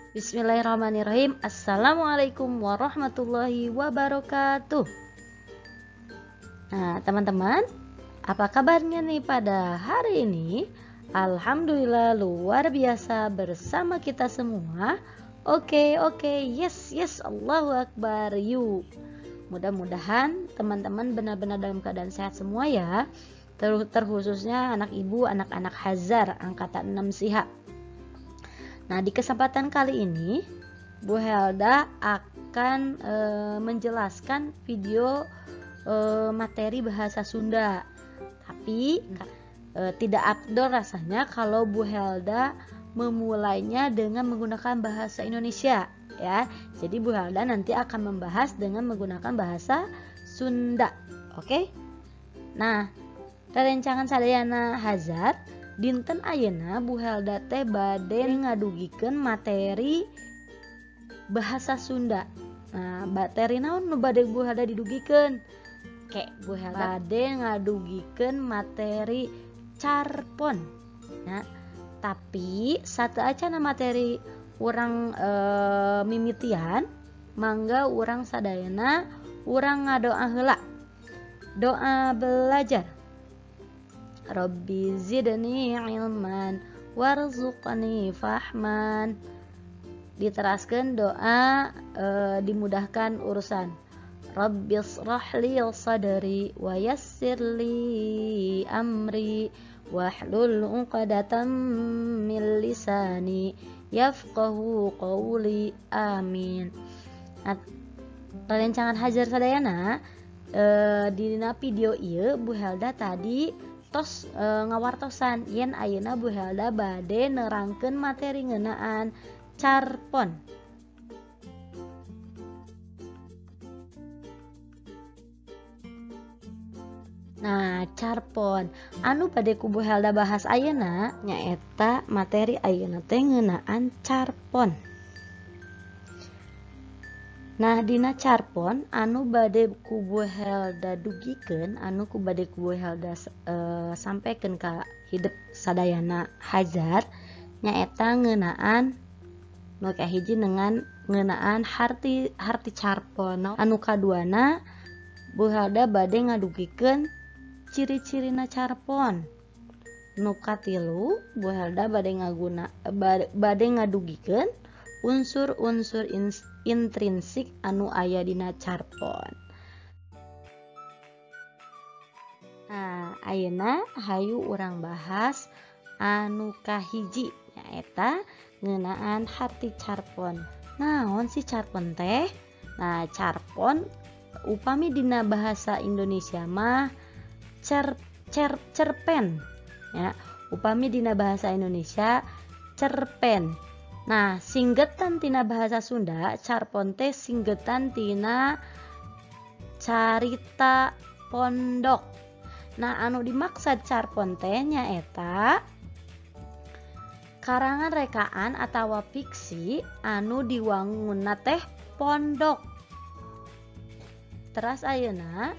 Bismillahirrahmanirrahim. Assalamualaikum warahmatullahi wabarakatuh. Nah, teman-teman, apa kabarnya nih pada hari ini? Alhamdulillah luar biasa bersama kita semua. Oke, yes, yes, Allahu Akbar, yuk. Mudah-mudahan teman-teman benar-benar dalam keadaan sehat semua ya. Terkhususnya anak ibu, anak-anak Hazar angkatan 6 Siha. Nah, di kesempatan kali ini Bu Helda akan menjelaskan video materi bahasa Sunda. Tapi tidak afdol rasanya kalau Bu Helda memulainya dengan menggunakan bahasa Indonesia ya. Jadi Bu Helda nanti akan membahas dengan menggunakan bahasa Sunda. Oke? Nah, rerencangan sadayana Hazar, dinten ayeuna Bu Helda teh bade ngadugikeun materi bahasa Sunda. Nah, materi naon nu bade Bu Helda didugikeun? Ke Bu Helda bade ngadugikeun materi carpon. Nah, tapi sateuacana materi urang mimitian, mangga urang sadayana urang ngadoa heula. Doa belajar. Rabbi zidni ilman warzuqni fahman. Diteraskan doa dimudahkan urusan. Rabbi israh li sadri wa yassir li amri wahlul 'uqdatam min lisani yafqahu qawli. Amin. Nah, rerencangan Hajar sadayana, dina video ieu Bu Helda tadi tos ngawartosan yen ayeuna Bu Helda bade nerangkeun materi ngeunaan carpon. Nah, carpon anu bade ku Bu Helda bahas ayeuna nyaeta materi ayeuna teh ngeunaan carpon. Nah, dina carpon anu bade ku Bu Helda dugikeun, anu ku bade ku Bu Helda sampaikan ka hidep sadayana Hajar nyaeta ngeunaan nu kahiji dengan ngeunaan harti carpon. Anu kaduana Bu Helda bade ngadugikeun ciri-cirina carpon. Nu katilu Bu Helda bade ngadugikeun unsur-unsur intrinsik anu aya dina carpon. Nah, ayeuna hayu urang bahas anu kahiji nyaeta ngeunaan harti carpon. Naon sih carpon teh? Nah, carpon upami dina bahasa Indonesia mah cerpen ya. Upami dina bahasa Indonesia cerpen. Nah, singgetan tina bahasa Sunda, carpon teh singgetan tina carita pondok. Nah, anu dimaksud carpon teh nyaeta karangan rekaan atawa fiksi anu diwangunna teh pondok. Teras ayeuna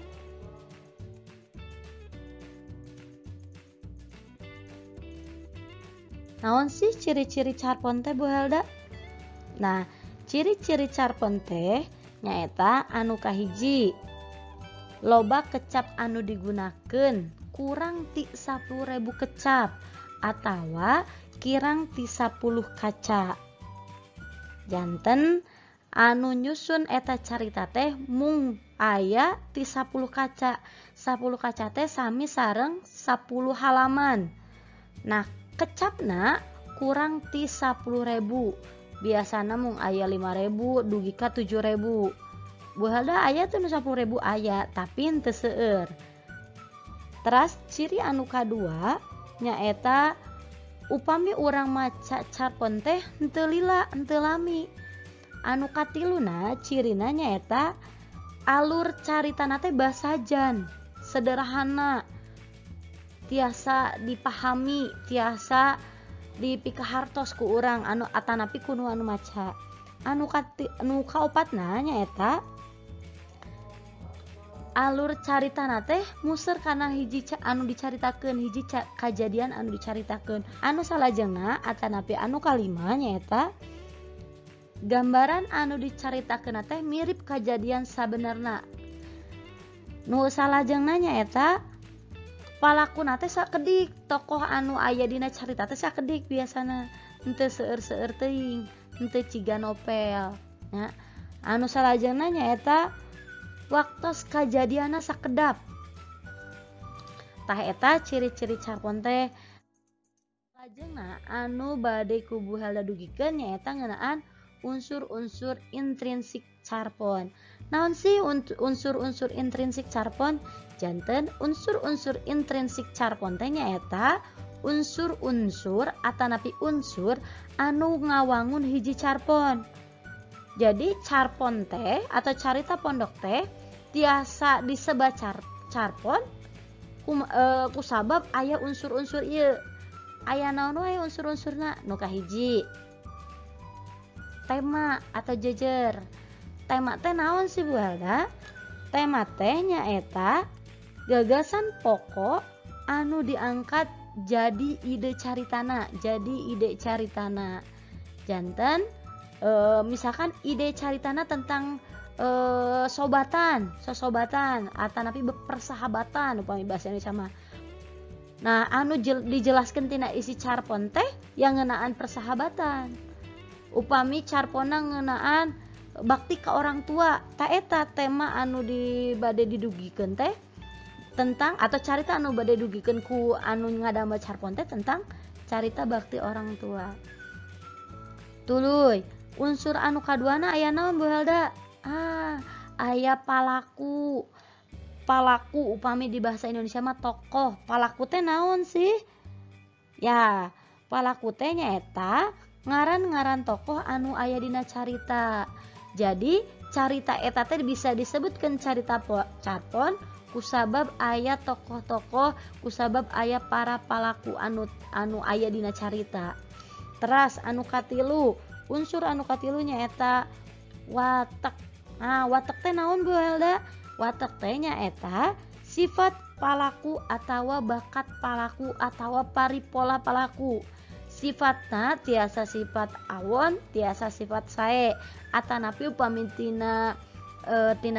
naon sih ciri-ciri carpon teh Bu Helda? Nah, ciri-ciri carpon teh nyaeta anu kahiji, loba kecap anu digunakeun kurang ti 10.000 kecap atawa kirang ti 10 kaca. Janten anu nyusun eta carita teh mung aya ti 10 kaca. 10 kaca teh sami sareng 10 halaman. Nah, kecapna kurang ti 10.000, biasana mung aya 5.000 dugi ka 7.000. Bu Helda aya teu nu 10.000 aya, tapi henteu seueur. Teras ciri anu kadua nyaeta upami urang maca carpon teh henteu lila, henteu lami. Anu katiluna cirina nyaeta alur caritana teh basajan, sederhana, tiasa dipahami, tiasa dipikahartos ku urang anu atanapi ku nu anu maca. Anu kaopatna nyaeta alur caritana teh muser kana hiji anu dicaritakeun, hiji kajadian anu dicaritakeun. Anu salajengna atanapi anu kalima nyaeta gambaran anu dicaritakeun teh mirip kajadian sabenerna. Nu salajengna nyaeta palakuna teh sakedik, tokoh anu aya dina carita teh sakedik biasana, henteu seueur-seueur teuing, henteu ciga novel nya. Anu salajengna nyaeta waktos kajadianna sakedap. Tah eta ciri-ciri carpon teh. Salajengna anu bade ku Bu Helda dugikeun nyaeta ngeunaan unsur-unsur intrinsik carpon. Naon sih unsur-unsur intrinsik carpon? Janten unsur-unsur intrinsik carpon teh nyaeta unsur-unsur atanapi unsur anu ngawangun hiji carpon. Jadi carpon teh atau carita pondok teh tiasa disebat carpon kusabab aya unsur-unsur ieu. Aya naon wae unsur-unsurna? Nu kahiji, tema atau jejer. Tema teh naon sih Bu Helda? Tema teh nyaeta gagasan pokok anu diangkat jadi ide caritana, jadi ide caritana. Janten misalkan ide caritana tentang sobatan, sosobatan atanapi persahabatan upami bahasa Indonesia mah. Nah, anu dijelaskan tina isi carpon teh yang ngeunaan persahabatan. Upami carponna ngeunaan bakti ke orang tua, ta eta tema anu di bade didugikeun teh tentang atau carita anu bade dugikeun ku anu ngadamel carpon teh tentang carita bakti orang tua. Tuluy, unsur anu kaduana aya naon Bu Helda? Ah, aya palaku. Palaku upami di bahasa Indonesia mah tokoh. Palaku teh naon sih? Ya, palaku teh nyaeta ngaran-ngaran tokoh anu aya dina carita. Jadi carita eta teh bisa disebutkan carita carpon kusabab aya tokoh-tokoh, kusabab aya para palaku anu aya dina carita. Teras anu katilu, unsur anu katilu nyaeta watek. Nah, watek teh naon Bu Helda? Watek teh nyaeta sifat palaku atawa bakat palaku atawa paripola palaku. Sifatna tiasa sifat awon, tiasa sifat sae. Atanapi upami tina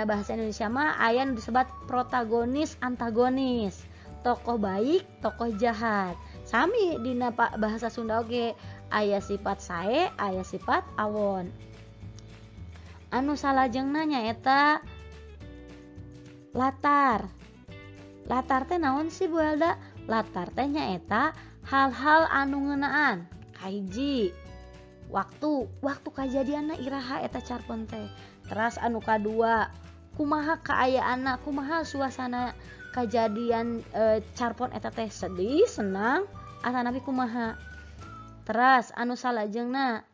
bahasa Indonesia mah aya nu disebat protagonis antagonis, tokoh baik, tokoh jahat. Sami dina bahasa Sunda oge aya sifat sae, aya sifat awon. Anu salajengna nyaeta latar. Latar teh naon sih Bu Helda? Latar teh nyaeta hal-hal anu ngeunaan. Kahiji, waktu kajadianna iraha eta carpon teh. Teras anu kadua, kumaha kaayaanna, kumaha suasana kajadian carpon eta teh, sedih, senang, atanapi kumaha. Teras anu salajengna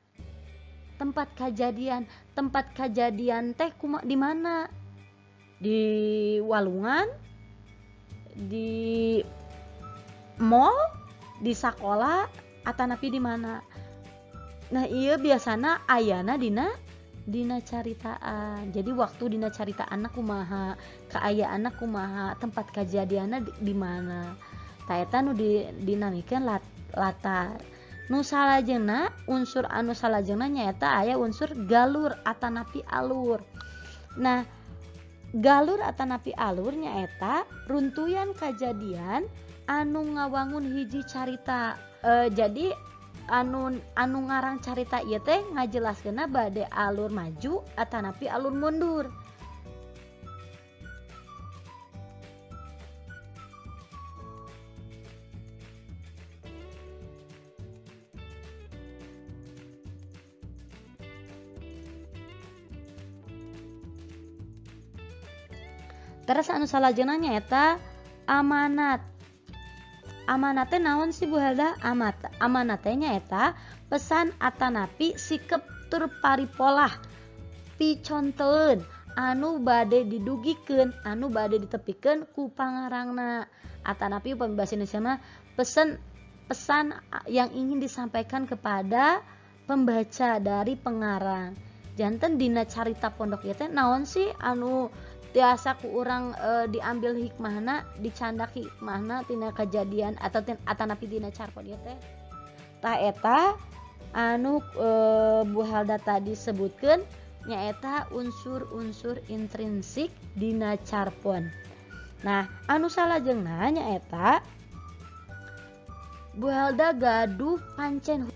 tempat kajadian teh kumaha, di mana? Di walungan, di mall, di sakola, atanapi di mana? Nah, iya biasana ayana dina caritaan. Jadi waktu dina caritaan kumaha, kaayaanna kumaha, tempat kajadianna di mana. Ta eta nu dinamikeun latar. Nu salajengna, unsur anu salajengna nyaeta aya unsur galur atanapi alur. Nah, galur atanapi alur nyaeta runtuyan kajadian anu ngawangun hiji carita. Jadi anu ngarang carita ieu teh ngajelaskeunna bade alur maju atanapi alur mundur. Terus anu salajengna nyaeta amanat. Amanat teh naon sih Bu Helda? Amanat teh nyaeta pesan atanapi sikep tur paripolah piconteun anu bade didugikeun, anu bade ditepikeun ku pangarangna. Atanapi upami bahasa Indonesia mah pesan yang ingin disampaikan kepada pembaca dari pengarang. Janten dina carita pondok ieu teh naon sih anu tiasa ku urang diambil hikmahna, dicandak hikmahna tina kejadian atau atanapi dina carpon ieu teh. Tah eta anu Bu Helda tadi sebutkeun nyaeta unsur-unsur intrinsik dina carpon. Nah, anu salajengna nyaeta Bu Helda gaduh pancen.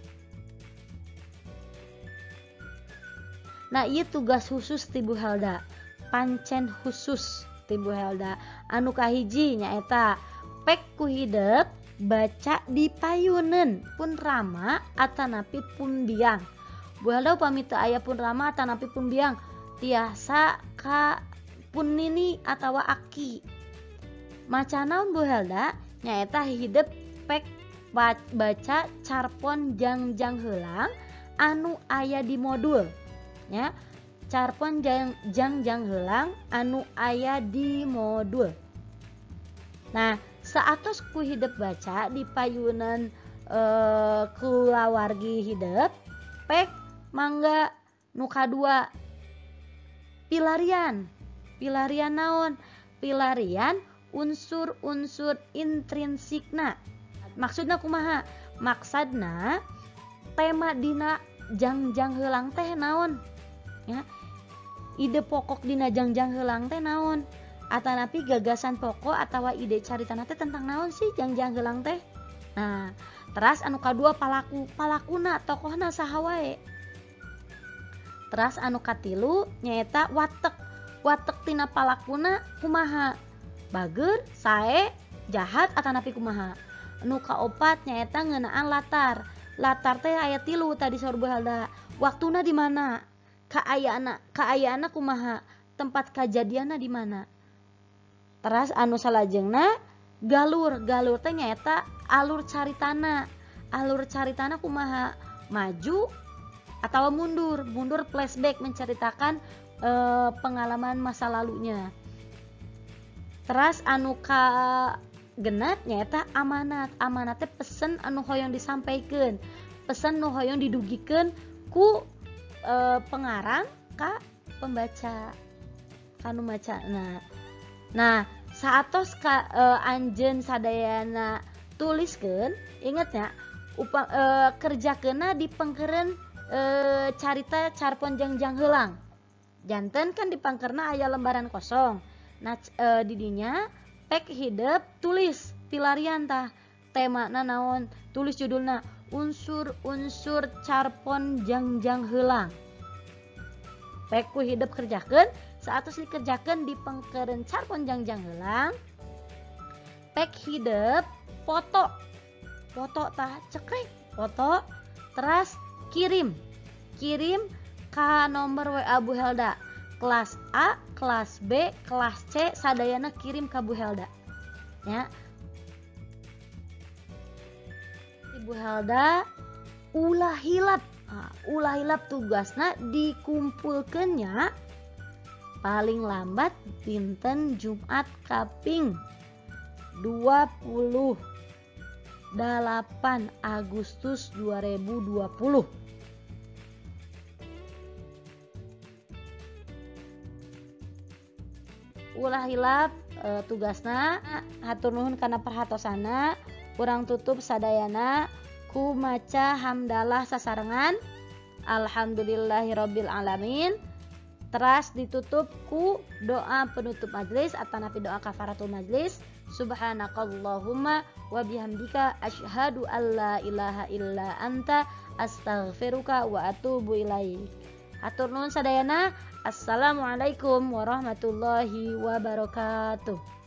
Nah, ieu tugas khusus ti Bu Helda, pancen khusus ti Bu Helda. Anu kahiji nyaeta pek ku hidep baca di payuneun pun rama atanapi pun biang. Bu Helda upami teu aya pun rama atanapi pun biang, tiasa ka pun nini atawa aki. Maca naon Bu Helda? Nyaeta hidep pek baca carpon jangjang heulang anu aya di modul. Ya, carpon jangjang heulang anu aya di modul. Nah, saatos ku hidep baca di payunan kulawargi hidep pek mangga nu kadua pilarian. Pilarian naon? Pilarian unsur-unsur intrinsikna. Maksudna kumaha? Maksudna tema dina jangjang heulang teh naon? Ya. Ide pokok dina jangjang heulang teh naon? Atanapi gagasan pokok atawa ide caritana teh tentang naon sih jangjang heulang teh? Nah, teras anu kadua palaku, palakuna tokohna saha wae. Teras anu katilu nyaeta watek. Watek tina palakuna kumaha? Bager, sae, jahat atanapi kumaha? Nu kaopat nyaeta ngeunaan latar. Latar teh aya tilu tadi saur Bu Helda. Waktuna di mana? Kaayaanna kumaha? Tempat kajadianna di mana? Teras anu salajengna galur. Galur teh nyaeta alur caritana. Alur caritana kumaha? Maju atau mundur? Mundur flashback menceritakan pengalaman masa lalunya. Teras anu ka genap nyaeta amanat. Amanat teh pesen anu hoyong disampaikeun, pesen nu hoyong didugikeun ku pengarang ka pembaca, kanu macana. Nah, saatos ka anjeun sadayana tuliskeun, inget nya, kerjakeunna di pengkeureun carita carpon jangjang heulang. Janten kan di pangkerna aya lembaran kosong. Nah, didinya pek hidep tulis pilarian tah temana naon, tulis judulna unsur-unsur carpon jangjang heulang. Pek ku hidep kerjakeun, saatos dikerjakeun di pengkeureun carpon jangjang heulang. Pek hidep foto. Foto tah cekrek, foto teras kirim. Kirim ka nomor WA Bu Helda. Kelas A, kelas B, kelas C sadayana kirim ka Bu Helda. Ya. Ibu Helda ulah hilap. Nah, ulah hilap tugasna dikumpulkeunnya paling lambat dinten Jumat kaping 28 Agustus 2020. Ulah hilap tugasna. Hatur nuhun kana perhatosana. Urang tutup sadayana ku maca hamdalah sasarengan alhamdulillahirabbil alamin. Teras ditutup ku doa penutup majlis atanapi doa kafaratul majlis. Subhanakallahumma wa bihamdika asyhadu alla ilaha illa anta astaghfiruka wa atubu ilaik. Hatur nuhun sadayana. Assalamualaikum warahmatullahi wabarakatuh.